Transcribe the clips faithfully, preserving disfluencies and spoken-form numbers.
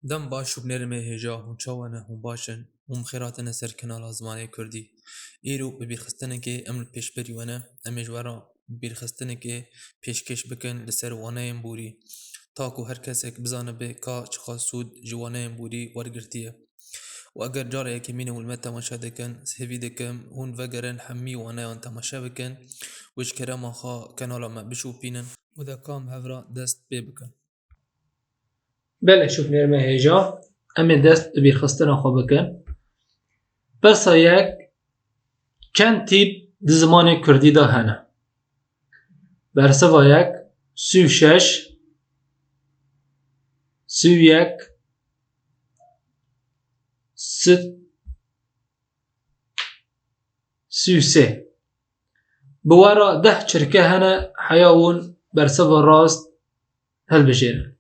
Dem baş û binêrê me hêja, hûn çawa ne, hûn baş in, hûn bi xêr hatine ser kanala Zimanê Kurdî. Îro bi bîrxistinekê em li pêşberî we ne, em ê ji we re bîrxistinekê pêşkêş bikin li ser waneyên borî. Ta ku her kesek bizanibe ka çiqas sûd ji waneyên borî wergirtiye. Û eger cara yekemîn e hûn li me temaşe dikin, hêvî dikim hûn vegerin hemî waneyan temaşe bikin û ji kerema xwe kanala me bişopînin û de ka em hev re dest pê bikin. Belê, şûbnêrê me hêja, em ê dest bi bîrxistina xwe bikin. Pirsa yek, çend tîp di zimanê kurdî de hene? Bersiva yek, sî û şeş, sî û yek, sî, sî û sê. Bi we re deh çirke hene, heya hûn bersiva rast hilbijêrin.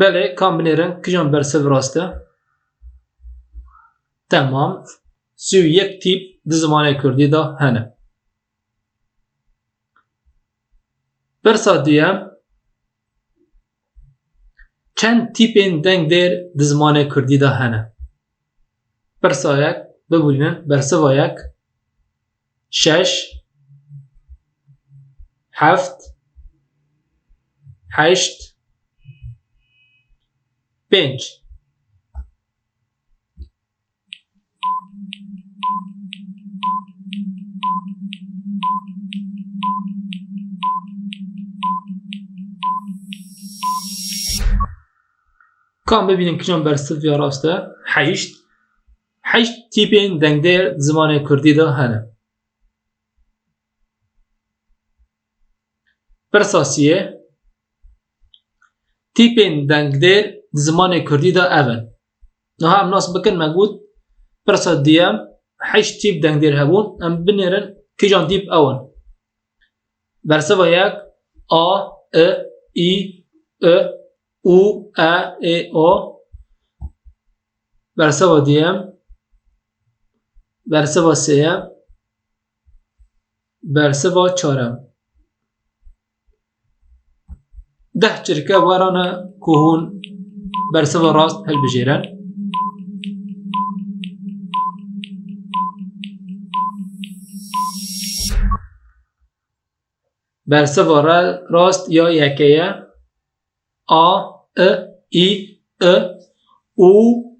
Belê, ka em binêrin, kîjan bersiv rast e? Temam. Sî û yek tîp di zimanê kurdî de hene. Pirsa duyem, çend tîpên dengdêr di zimanê kurdî de hene? Pirsa yek, bibînin, bersiva yek, şeş, heft, heşt, pênc. Ka em bibînin kîjan bersiv ya rast e? Heşt. Heşt tîpên dengdêr di zimanê kurdî de hene. Pirsa siyê, tîpên dengdêr di zimanê kurdî de ev in. Niha em nas bikin, me got, pirsa duyem, heşt tîp dengdêr hebûn, em binêrin kîjan tîp ew in. Bersiva yek, a, i, î, i, û, e, ê, o. Bersiva duyem, bersiva sêyem, bersiva çarem. Deh çirke we re ne ku hûn bersiva rast hilbijêrin. Bersiva re-, rast ya yekê ye. A, i, î, i, û,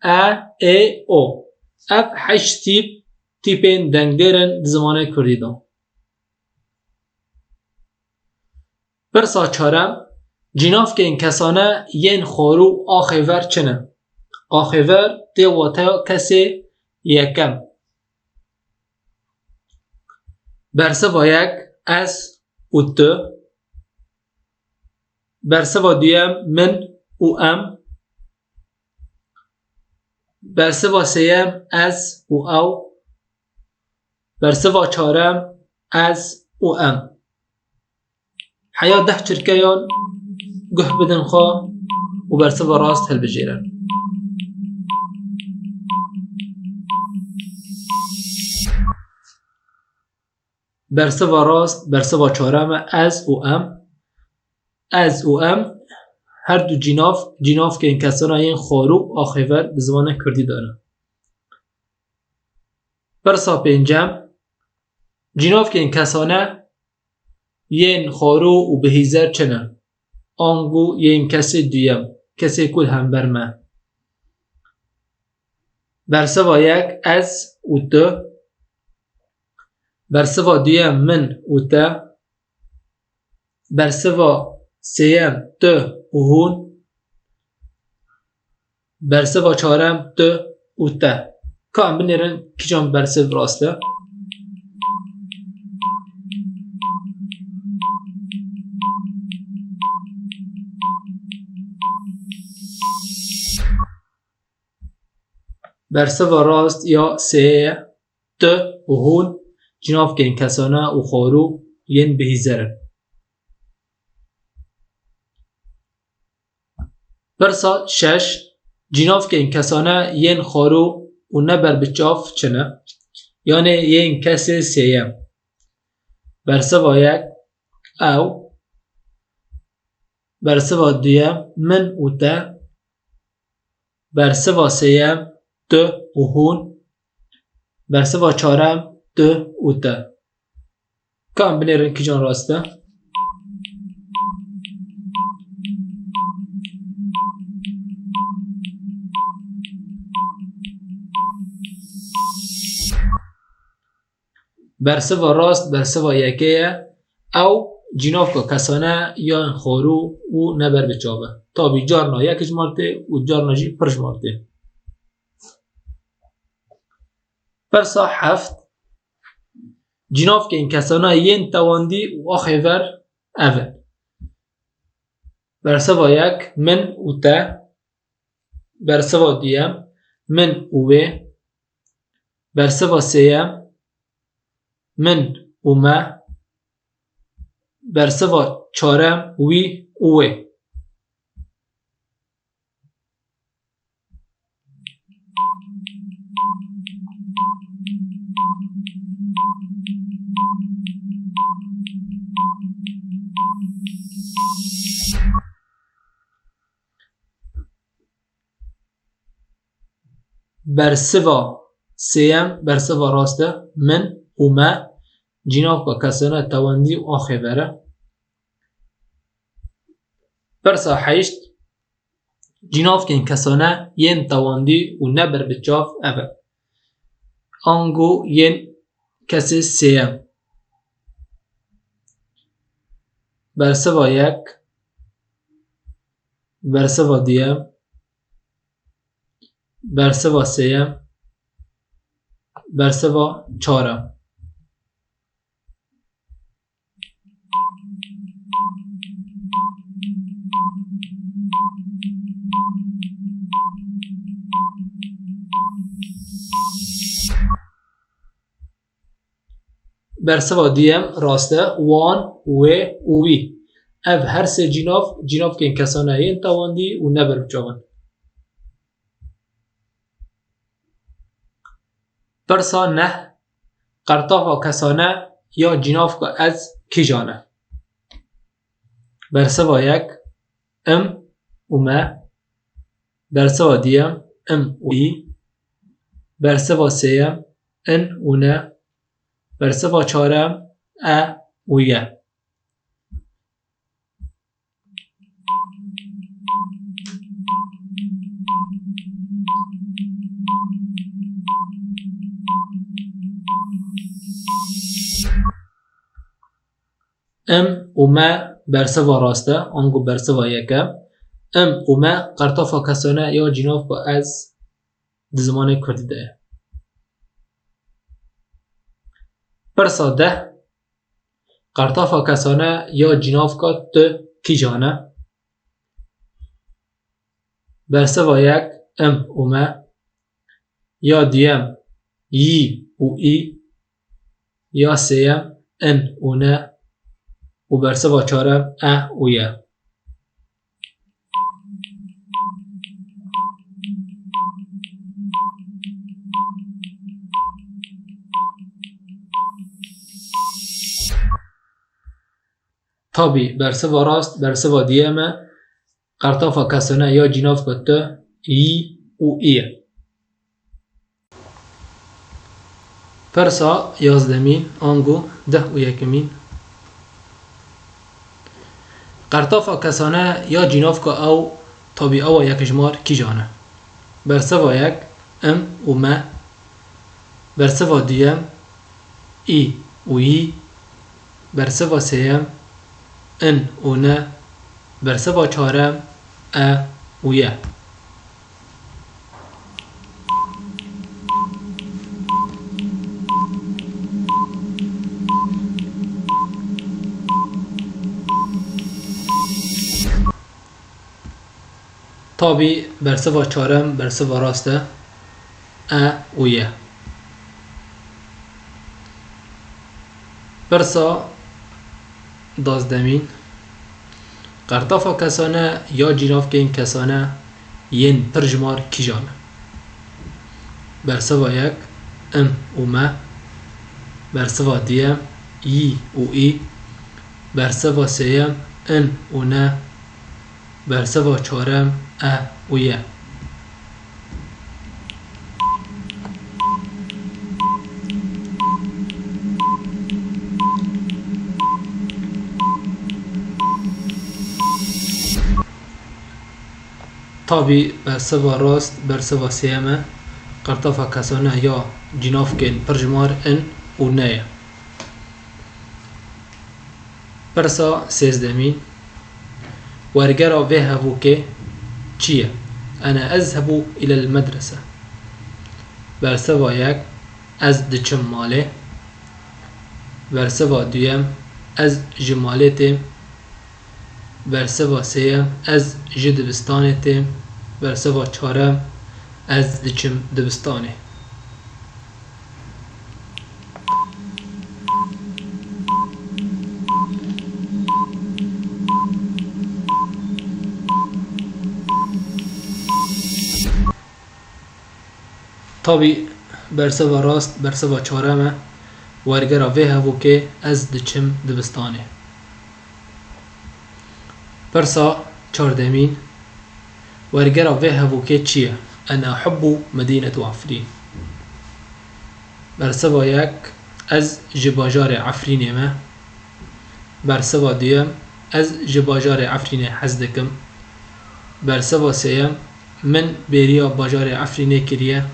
e, ê, o. Ev heşt tîp, tîpên dengdêr in di zimanê kurdî de. Pirsa çarem, cînavkên kesane yên xwarû axêver çi ne? Axêver tê wateya kesê yekem. Bersiva yek, ez û tu. Bersiva duyem, min û em. Bersiva sêyem, ez û ew. Bersiva çarem, ez û em. Heya deh çirkeyan guh bidin xwe û bersiva rast hilbijêrin. Bersiva rast, bersiva çarem e, ez û em. Ez û em her du cînav, cînavkên kesana yên xwarû axêver di zimanê kurdî de ne. Pirsa pêncem, cînavkên kesane yên xwarû û bihîzer çi ne? Ango yên kesê duyem, kesê ku li hember me. Bersiva yek, ez û tu. Bersiva duyem, min û te. Bersiva sêyem, tu û hûn. Bersiva çarem, tu û te. Ka em binêrin kîjan bersiv rast e? Bersiva rast ya sê ye. Tu û hûn cînavkên kesane û xwarû yên bihîzer in. Pirsa şeş, cînavkên kesane yên xwarû û ne ber bi çav çi ne? Yanê yên kesê sêyem. Bersiva yek, ew. Bersiva duyem, min û te. Bersiva sêyem, tu û hûn. Bersiva çarem, tu û te. Ka em binêrin kîjan rast e? Bersiva rast, bersiva yekê ye. Ew cînavka kesane ya xwarû û ne ber bi çav e. Tabî carna yek jimar tê û carna jî pir jimar tê. Persa heft. Cînavkên kesane yên tewandî û axêver ev in. Bersiva yek, min û te. Bersiva duyem, min û wê. Bersiva sêyem, min û me. Bersiva çarem, wî û wê. Bersiva sêyem, bersiva rast e, min û me, cînavka kesane tewandî û axêver e. Persa heşt. Cînavkên kesane yên tewandî û ne ber bi çav ev e. Ango yên kesê sêyem. Bersiva yek, bersiva duyem, bersiva sêyem, bersiva çarem. Bersiva duyem rast e, wan, wê û wî. Ev her sê cînav, cînavkên kesane yên tewandî û ne ber bi çav in. Persa neh. Qertafa kesane ya cînavka ez kîjan e? Bersiva yek, im û me. Bersiva duyem, im û î. Bersiva sêyem, in û ne. Bersiva çarem, e û ye. Im û me bersiva rast e, ango bersiva yekem. Im û me qertafa kesane ya cînavka ez di zimanê kurdî de ye. Pirsa deh. Qertafa kesane ya cînavka tu kîjan e? Bersiva yek, im û me. Ya duyem, yî û î. Ya sêyem, in û ne. Û bersiva çarem, e û ye. Tabî, bersiva rast, bersiva duyem e. Qertafa kesane ya cînavka tu, yî û î ye. Pirsa yazdemîn, ango deh û yekemîn. Qertafa kesane ya cînavka ew, tabî ewa yekjimar kîjan e? Bersiva yek, im û me. Bersiva duyem, î û yî. Bersiva sêyem, in û ne. Bersiva çarem, e û ye. Tabî bersiva çarem bersiva rast e, e û ye. Pirsa dazdemîn. Qertafa kesane ya cînavkên kesane yên pirjimar kîjan e? Bersiva yek, im û me. Bersiva duyem, yî û î. Bersiva sêyem, in û ne. Bersiva çarem, e û ye. Tabî bersiva rast, bersiva sêyem e. Qertafa kesane ya cînavkên pirjimar in û ne ye. Pirsa sêzdemîn. Wergera vê hevokê çi ye? Ene ezhebu ilel medrese. Bersiva yek, ez diçim malê. Bersiva duyem, ez ji malê têm. Bersiva sêyem, ez ji dibistanê têm. Bersiva çarem, ez diçim dibistanê. Tabî bersiva rast, bersiva çarem e. Wergera vê hevokê ez diçim dibistanê. Pirsa çardemîn. Wergera vê hevokê çi ye? Ene hubbu medînetu Efrîn. Bersiva yek, ez ji bajarê Efrînê me. Bersiva duyem, ez ji bajarê Efrînê hez dikim. Bersiva sêyem, min bêriya bajarê Efrînê kiriye.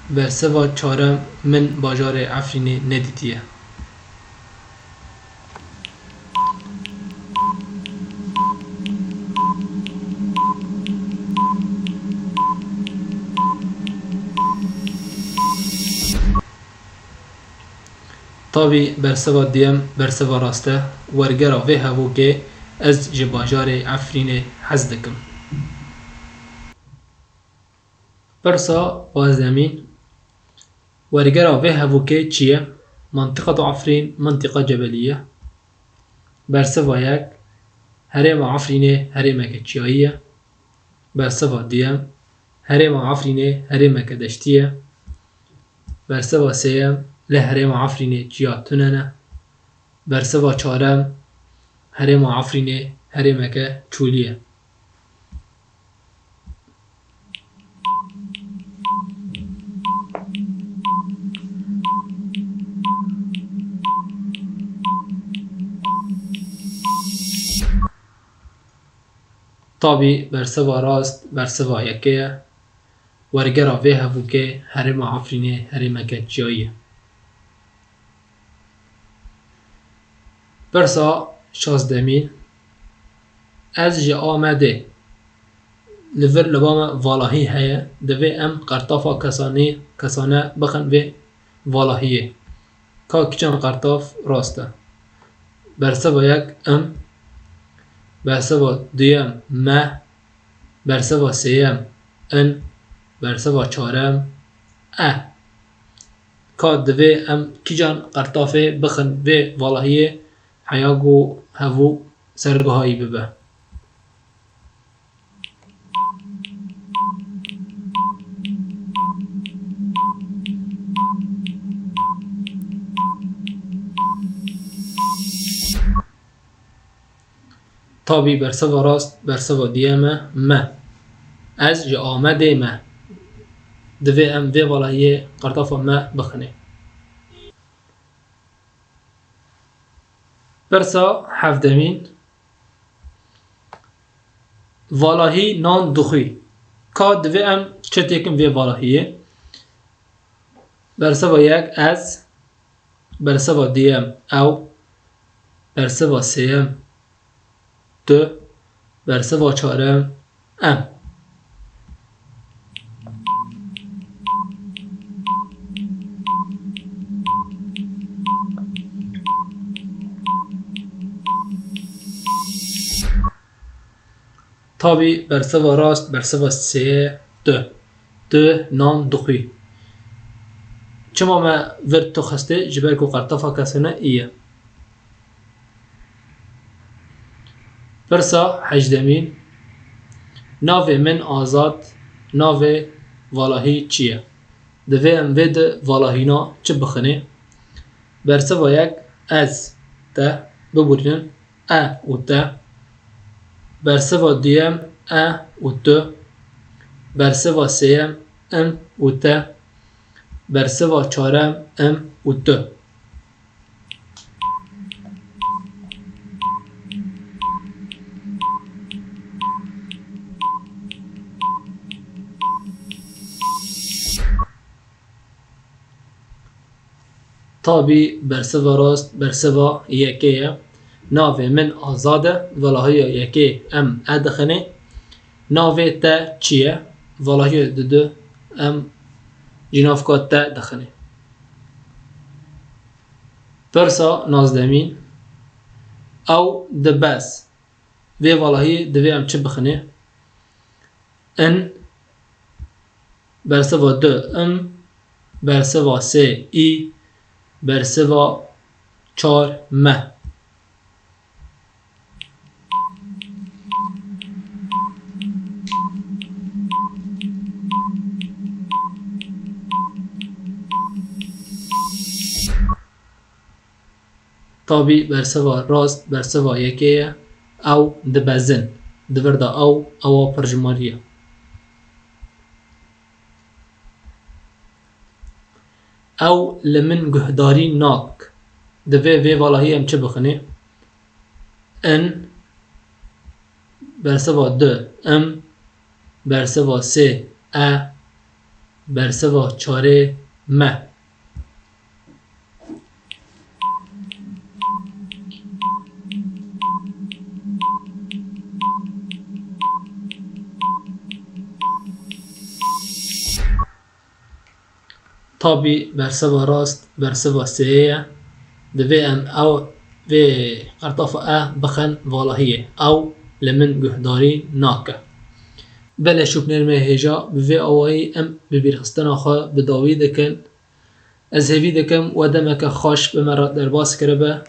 Bersiva çarem, min bajarê Efrînê nedîtiye. Tabî bersiva duyem bersiva rast e. Wergera vê hevokê ez ji bajarê Efrînê hez dikim. Pirsa pazdemîn. Wergera vê hevokê çi ye? Mentiqetu Efrîn, mentiqa cebelî ye. Bersiva yek, herêma Efrînê herêmeke çiyayî ye. Bersiva duyem, herêma Efrînê herêmeke deştî ye. Bersiva sêyem, li herêma Efrînê çiya tune ne. Bersiva çarem, herêma Efrînê herêmeke çolî ye. Tabî bersiva rast bersiva yekê ye. Wergera vê hevokê herêma Efrînê herêmeke çiyayî ye. Pirsa şazdemîn. Ez ji Amedê. Li vir li ba me valahî heye. Divê em qertafa kesanî, kesane bixin vê valahiyê. Ka kiçan qertaf rast e. Bersiva yek, im. Bersiva duyem, me. Bersiva sêyem, in. Bersiva çarem, e. Ka divê em kîjan qertafê bixin vê valahiyê heya ku hevû sergihayî bibe. Tabî bersiva rast, bersiva duyem e, me. Ez ji Amedê me. Divê em vê valahiyê qertafa me bixinê. Pirsa hevdemîn. Valahî nan dixwî. Ka divê em çi têkin vê valahiyê? Bersiva yek ez, bersiva duyem ew, bersiva sêyem tu, bersiva çarem em. Tabî bersiva rast, bersiva sê ye tu. Tu nan dixwî. Çima me vir tu xistê? Ji ber ku qertafa kesane î ye. Pirsa hejdemîn. Navê min Azad, navê valahî çi ye? Divê em vê di valahîna çi bixinê? Bersiva yek, ez, te, biborînin, e û te. Bersiva duyem, e û tu. Bersiva sêyem, im û te. Bersiva çarem, im û tu. Tabî bersiva rast bersiva yekê ye. Navê min Azad e. Velahiya yekê em e dixinê. Navê te çi ye? Velahiya didu em cînavka te dixinê. Pirsa nazdemîn. Ew dibez. Vê valahî divê em çi bixinê? In, bersiva du, im, bersiva sê, î, bersiva çar, me. Tabî bersiva rast bersiva yekê ye. Ew dibezin. Di vir de ew, ewa pirjimarî ye. Ew li min guhdarî nak. Divê vê valahî em çi bixinê? In, bersiva du, im, bersiva sê, e, bersiva çarê, me. Tabî bersiva rast bersiva sêyê ye. Divê em ew vê qertafa e bixin valahiyê. Ew li min guhdarî nake. Belê şûbnêr me hêja, bi vê awayî em bibîrxistina xwe bi dawî dikin. Ez hêvî dikim we demeke xweş bi me re derbas kiribe.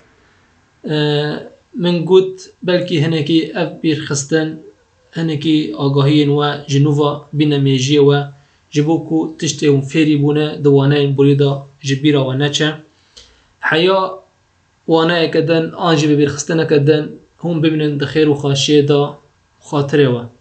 Min got, belkî hinekî ev bîrxistin, hinekî agahiyên we ji nû ve bîne mêjiyê we, ji bo ku tiştê hûn fêrî bûne di waneyên borî de ji bîra we neçe. Heya waneyeke din an jî bibîrxistineke din hûn bimînin di xêr û xweşiyê de, xatirê we.